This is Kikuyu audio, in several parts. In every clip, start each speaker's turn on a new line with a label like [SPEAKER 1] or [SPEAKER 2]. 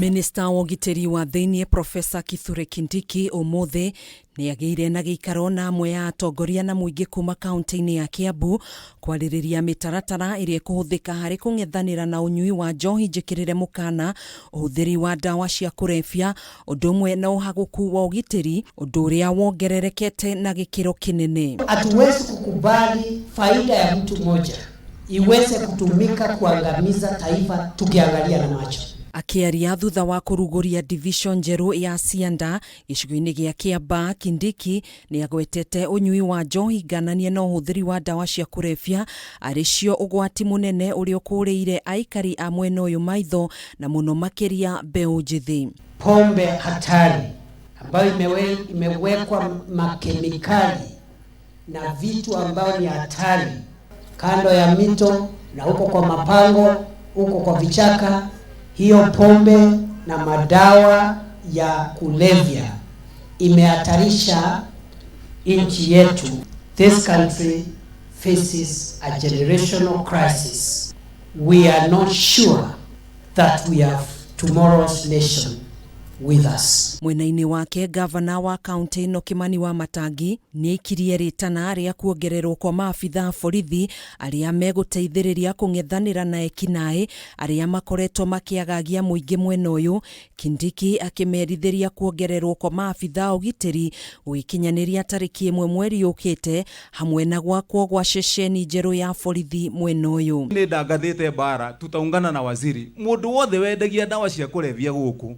[SPEAKER 1] Minista wa ũgitĩri wa thĩinĩ Profesa Kithure Kindiki ũmũthĩ nĩ agĩire na gĩikaro na amwe ya atongoria na mũingĩ kuma kaunti-inĩ ya Kiambu kwarĩrĩria mĩtaratara ĩrĩa ĩkũhũthĩka harĩ kũng'ethanĩra na ũnyui wa njohi njĩkĩrĩre mũkana, ũhũthĩri wa ndawa cia kũrebia, ũndũ ũmwe na ũhagũku wa ũgitĩri, ũndũ ũrĩa wongererekete na gĩkĩro kĩnene.
[SPEAKER 2] Hatuwezi kukubali faida ya mtu mmoja iweze kutumika kuangamiza taifa tukiangalia na macho.
[SPEAKER 1] Akĩaria thutha wa kũrugũria division njerũ ya Cianda gĩcigo-inĩ gĩa Kĩambaa, Kindiki nĩ agwetete ũnyui wa njohi ngananie na ũhũthĩri wa ndawa cia kũrebia arĩ cio ũgwati mũnene ũrĩa ũkũrĩire aikari a mwena ũyũ maitho na mũno makĩria mbeũ njĩthĩ.
[SPEAKER 2] Pombe hatari ambayo imewekwa makemikali na vitu ambayo ni hatari kando ya mito na huko kwa mapango, huko kwa vichaka, hiyo pombe na madawa ya kulevya imehatarisha nchi yetu. This country faces a generational crisis. We are not sure that we have tomorrow's nation with us.
[SPEAKER 1] Mwena-inĩ wake, gavana wa kaunti ĩno Kimani wa Matangi nĩ aikirie rĩtana rĩa kuongererwo kwa maabitha a borithi arĩa megũteithĩrĩria kũng'ethanĩra na ekinaĩ arĩa makoretwo makĩagagia mũingĩ mwena ũyũ. Kindiki akĩmerithĩria kuongererwo kwa maabitha a ũgitĩri gũgĩkinyanĩria tarĩki 1 mweri ũkĩte, hamwe na gwakwo gwa ceceni njerũ ya borithi mwena ũyũ.
[SPEAKER 3] Nĩ ndangathĩte mbara, tutaungana na waziri. Mũndũ wothe wendagia ndawa cia kũrebia gũkũ,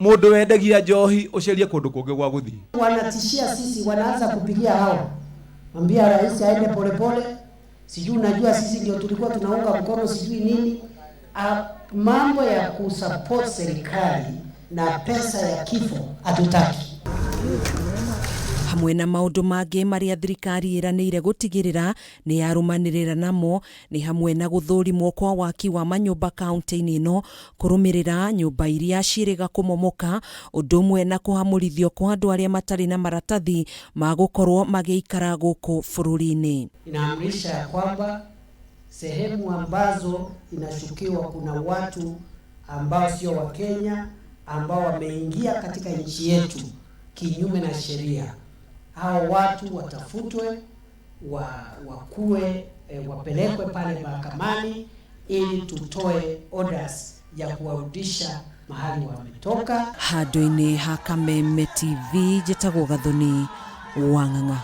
[SPEAKER 3] mũndũ wendagia njohi, ũcarie kũndũ kũngĩ gwa gũthiĩ.
[SPEAKER 2] Wanatishia sisi, wanaanza kupigia hao, mwambia rais aende polepole, sijui unajua sisi ndio tulikuwa tunaunga mkono sijui nini. Mambo ya kusupport serikali na pesa ya kifo hatutaki.
[SPEAKER 1] Hamwe na maũndũ mangĩ marĩa thirikari ĩranĩire gũtigĩrĩra nĩ yarũmanĩrĩra namo nĩ hamwe na gũthũrimwo kwa waki wa manyũmba kaunti-inĩ ĩno, kũrũmĩrĩra nyũmba iria ciĩrĩga kũmomoka, ũndũ ũmwe na kũhamũrithio kwa andũ arĩa matarĩ na maratathi ma gũkorwo magĩikara gũkũ bũrũri-inĩ.
[SPEAKER 2] Inaamrisha ya kwamba sehemu ambazo inashukiwa kuna watu ambao sio wa Kenya ambao wameingia katika nchi yetu kinyume na sheria, hao watu watafutwe, wakue, wapelekwe pale mahakamani ili tutoe orders ya kuwarudisha mahali wametoka.
[SPEAKER 1] Handũ-inĩ ha Kameme TV, njĩtagwo Gathoni Wang'ang'a.